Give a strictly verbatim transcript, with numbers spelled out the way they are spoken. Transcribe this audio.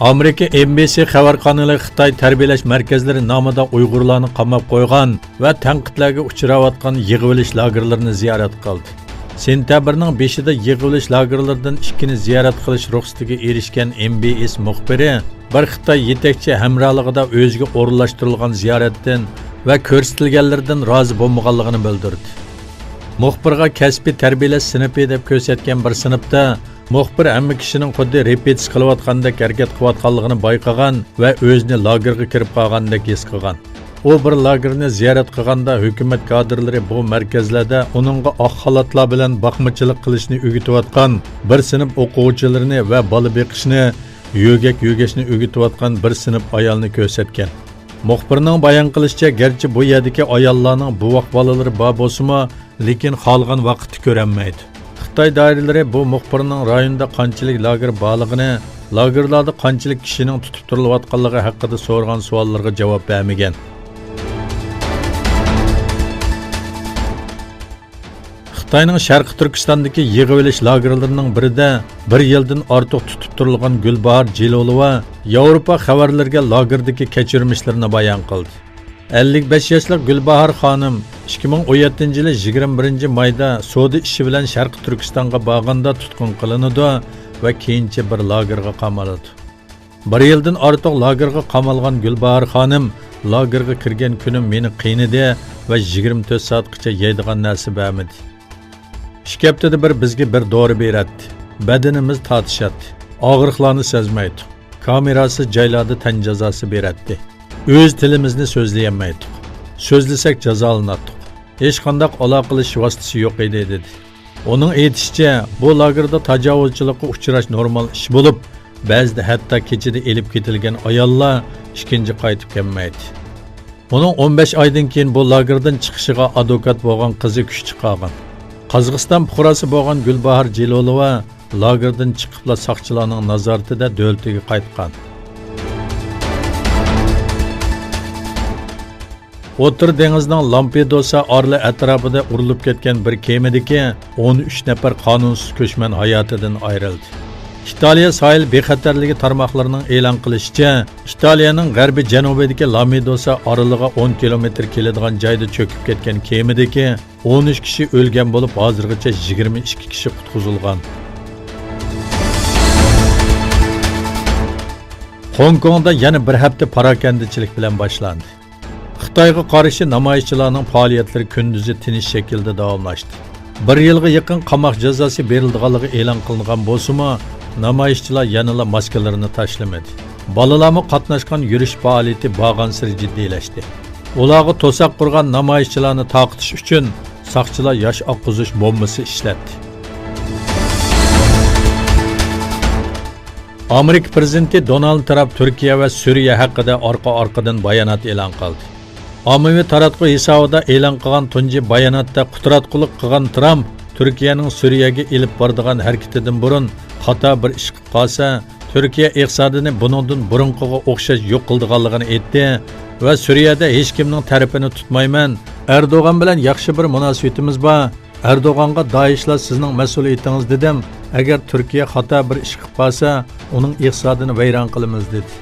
ئامېرىكا ئېن بى سى خەۋەر قانىلى خىتاي تەربىيەلەش مەركەزلىرى نامىدا ئۇيغۇرلارنى قاماپ قويغان ۋە تەنقىدلەرگە ئۇچراۋاتقان يىغىۋېلىش لاگېرلىرىنى زىيارەت قىلدى. سېنتەبىرنىڭ بېشىدا يىغىۋېلىش لاگېرلىرىدىن ئىككىنى زىيارەت قىلىش رۇخسىتىگە ئېرىشكەن ئېن بى ئېس مۇخبىرى بىر خىتاي يېتەكچى ھەمراھلىقىدا ئۆزىگە ئورۇنلاشتۇرۇلغان زىيارەتتىن ۋە كۆرسىتىلگەنلىرىدىن رازى بولمىغانلىقىنى بىلدۈردى. مۇخبىرغا كەسپىي تەربىيەلەش سىنىپى دەپ كۆرسەتكەن بىر سىنىپتا مۇخبىر ھەممە كىشىنىڭ خۇددى رېپېتىس قىلىۋاتقاندەك ھەرىكەت قىلىۋاتقانلىقىنى بايقىغان ۋە ئۆزىنى لاگېرغا كىرىپ قالغاندەك ھېس قىلغان. ئۇ بىر لاگېرنى زىيارەت قىلغاندا ھۆكۈمەت كادىرلىرى بۇ مەركەزلەردە ئۇنىڭغا ئاق خالاتلار بىلەن باقمىچىلىق قىلىشنى ئۆگىتىۋاتقان بىر سىنىپ ئوقۇغۇچىلىرىنى ۋە بالا بېقىشنى، يۆگەك يۆگەشنى ئۆگىتىۋاتقان بىر سىنىپ ئايالنى كۆرسەتكەن. مۇخبىرنىڭ بايان قىلىشىچە، گەرچە بۇ يەردىكى ئاياللارنىڭ بوۋاق بالىلىرى بار بولسىمۇ، لېكىن خالىغان ۋاقىتتا كۆرەلمەيدۇ. خىتاي دائىرىلىرى بۇ مۇخبىرنىڭ رايوندا قانچىلىك لاگېر بارلىقىنى، لاگېرلاردا قانچىلىك كىشىنىڭ تۇتۇپ تۇرۇلۇۋاتقانلىقى ھەققىدە سورىغان سوئاللىرىغا جاۋاب بەرمىگەن. خىتاينىڭ شەرقىي تۈركىستاندىكى يىغىۋېلىش لاگېرلىرىنىڭ بىرىدە بىر يىلدىن ئارتۇق تۇتۇپ تۇرۇلغان گۈلباھار جېلىلوۋا ياۋروپا خەۋەرلىرىگە لاگېردىكى كەچۈرمىشلىرىنى بايان قىلدى. ئەللىك بەش ياشلىق گۈلباھار خانىم ئىككى مىڭ ئون يەتتىنچى يىلى يىگىرمە بىرىنچى مايدا سودا ئىشى بىلەن شەرقىي تۈركىستانغا بارغاندا تۇتقۇن قىلىنىدۇ ۋە كېيىنچە بىر لاگېرغا قامىلىدۇ. بىر يىلدىن ئارتۇق لاگېرغا قامالغان گۈلباھار خانىم، لاگېرغا كىرگەن كۈنۈم مېنى قىينىدى ۋە يىگىرمە تۆت سائەتقىچە يەيدىغان نەرسە بەرمىدى. ئىككى ھەپتىدە بىر بىزگە بىر دورا بېرەتتى. بەدىنىمىز تارتىشاتتى. ئاغرىقلارنى سەزمەيتتۇق. كامېراسىز جايلاردا تەن جازاسى بېرەتتى. ئۆز تىلىمىزنى سۆزلىيەلمەيتتۇق. سۆزلىسەك جازالىناتتۇق. ھېچقانداق ئالاقىلىشىش ۋاسىتىسى يوق ئىدى، دېدى. ئۇنىڭ ئېيتىشىچە، بۇ لاگېردا تاجاۋۇزچىلىققا ئۇچراش نورمال ئىش بولۇپ، بەزىدە ھەتتا كېچىدە ئېلىپ كېتىلگەن ئاياللار ئىككىنچى قايتىپ كەلمەيتتى. ئۇنىڭ ئون بەش ئايدىن كېيىن بۇ لاگېردىن چىقىشىغا ئادۋوكات بولغان قىزى كۈچ چىقارغان. قازاقىستان پۇقراسى بولغان گۈلباھار جېلىلوۋا لاگېردىن چىقىپلا ساقچىلارنىڭ نازارىتىدە دۆلىتىگە قايتقان. ئوتتۇرا دېڭىزنىڭ لامپېدۇسا ئارىلى ئەتراپىدا ئۇرۇلۇپ كەتكەن بىر كېمىدىكى ئون ئۈچ نەپەر قانۇنسىز كۆچمەن ھاياتىدىن ئايرىلدى. ئىتالىيە ساھىل بىخەتەرلىكى تارماقلىرىنىڭ ئېلان قىلىشىچە، ئىتالىيەنىڭ غەربىي جەنۇبىدىكى لامپېدۇسا ئارىلىغا ئون كىلومېتىر كېلىدىغان جايدا چۆكۈپ كەتكەن كېمىدىكى ئون ئۈچ كىشى ئۆلگەن بولۇپ، ھازىرغىچە يىگىرمە ئىككى كىشى قۇتقۇزۇلغان. خوڭكوڭدا يەنە بىر ھەپتە پاراكەندىچىلىك بىلەن باشلاندى. خىتايغا قارشى نامايىشچىلارنىڭ پائالىيەتلىرى كۈندۈزى تىنچ شەكىلدە داۋاملاشتى. بىر يىلغا يېقىن قاماق جازاسى بېرىلىدىغانلىقى ئېلان قىلىنغان بولسىمۇ، نامايىشچىلار يەنىلا ماسكىلىرىنى تاشلىمىدى. بالىلارمۇ قاتناشقان يۈرۈش پائالىيىتى بارغانسېرى جىددىيلەشتى. ئۇلارغا توساق قۇرغان نامايىشچىلارنى تارقىتىش ئۈچۈن ساقچىلار ياش ئاققۇزۇش بومبىسى ئىشلەتتى. ئامېرىكا پىرېزىدېنتى دونالد ترامپ تۈركىيە ۋە سۈرىيە ھەققىدە ئارقا-ئارقىدىن بايانات ئېلان قىلدى. ئاممىۋى تاراتقۇ ھېسابىدا ئېلان قىلغان تۇنجى باياناتتا قۇتراتقۇلۇق قىلغان ترامپ، تۈركىيەنىڭ سۈرىيەگە ئېلىپ بارىدىغان ھەرىكىتىدىن بۇرۇن خاتا بىر ئىش قىلىپ قالسا، تۈركىيە ئىقتىسادىنى بۇنىڭدىن بۇرۇنقىغا ئوخشاش يوق قىلىدىغانلىقىنى ئېيتتى ۋە سۈرىيەدە ھېچكىمنىڭ تەرىپىنى تۇتمايمەن، ئەردوغان بىلەن ياخشى بىر مۇناسىۋىتىمىز بار، ئەردوغانغا دائىشلار سىزنىڭ مەسئۇلىيىتىڭىز دېدىم، ئەگەر تۈركىيە خاتا بىر ئىش قىلىپ قالسا، ئۇنىڭ ئىقتىسادىنى ۋەيران قىلىمىز، دېدى.